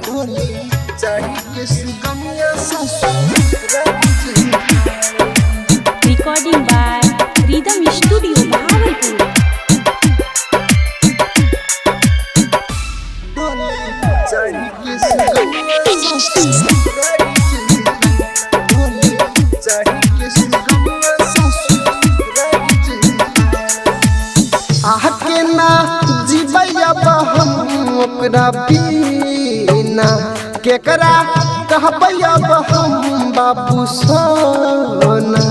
डोली चढ़ी के सुगनिया ससुराल जइतै। Recording by Rhythm Studio Bhagalpur. डोली चढ़ी के सुगनिया ससुराल जइतै। डोली चढ़ी के सुगनिया ससुराल जइतै। आह के ना जीवैया हम ओकरा बिना, केकरा कहबैया हम बाबू सोना।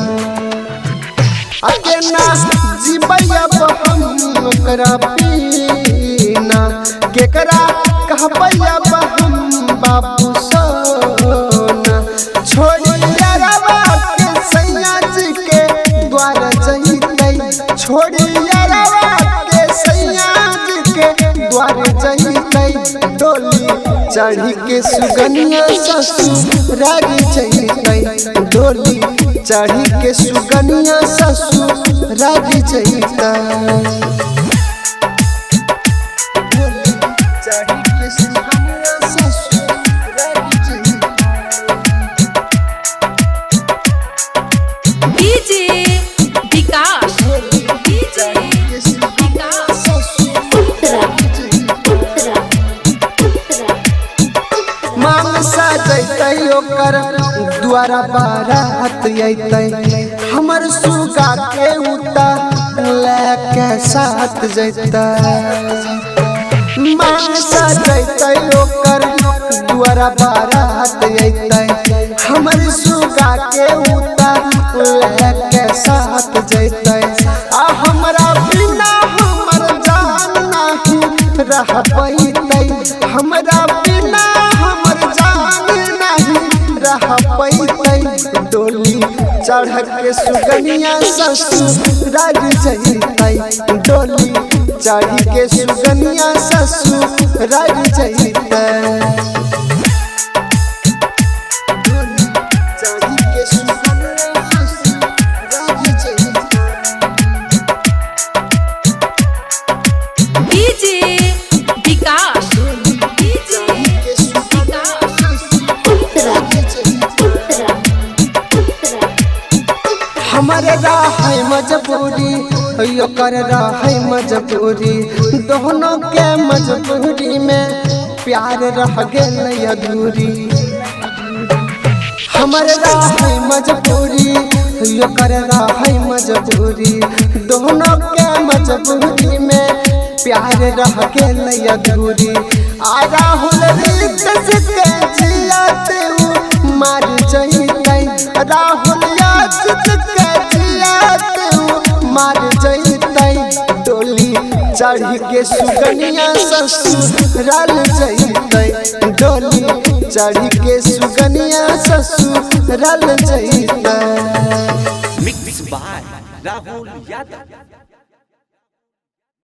अके ना जीवैया हम ओकरा बिना, केकरा कहबैया हम बाबू सोना। छोड़िया रवा के सैया जी के द्वार जइतै, छोड़िया रवा के सैया जी के द्वार जइतै। डोली चढ़ी के सुगनिया ससुराल जइतै, डोली चढ़ी के सुगनिया ससुराल जइतै। डोली चढ़ी के सुगनिया ससुराल जइतै। DJ Vikas, DJ Vikas, मांसा जैतै ओकर द्वारा बारात अइतै, हमर सुगा के उता लेके साथ जैतै। मांसा जैतै ओकर द्वारा बारात अइतै, हमर सुगा के उता लेके साथ जैतै। आ हमरा बिना हमर जान नाही रह पैतै, हमरा बिना हमर जान नाही रह पैतै। डोली चढ़ के सुगनिया ससुराल जइतै, डोली चढ़ के सुगनिया ससुराल जइतै। डोली चढ़ के सुगनिया ससुराल जइतै। DJ Vikas, DJ Vikas, हमर राह मजबूरी ओकर राह मजबूरी, दोनों के मजबूरी में प्यार रह गेल अधूरी। हमर राह मजबूरी ओकर राह मजबूरी, दोनों के मजबूरी में प्यार रह गेल अधूरी। आ राहुल रितस के जियाते उ मार जइतै, राहुल याचित के जियाते उ मार जइतै। डोली चढ़ी के सुगनिया ससुराल जइतै, डोली चढ़ी के सुगनिया ससुराल जइतै। Mix by Rahul Yadav.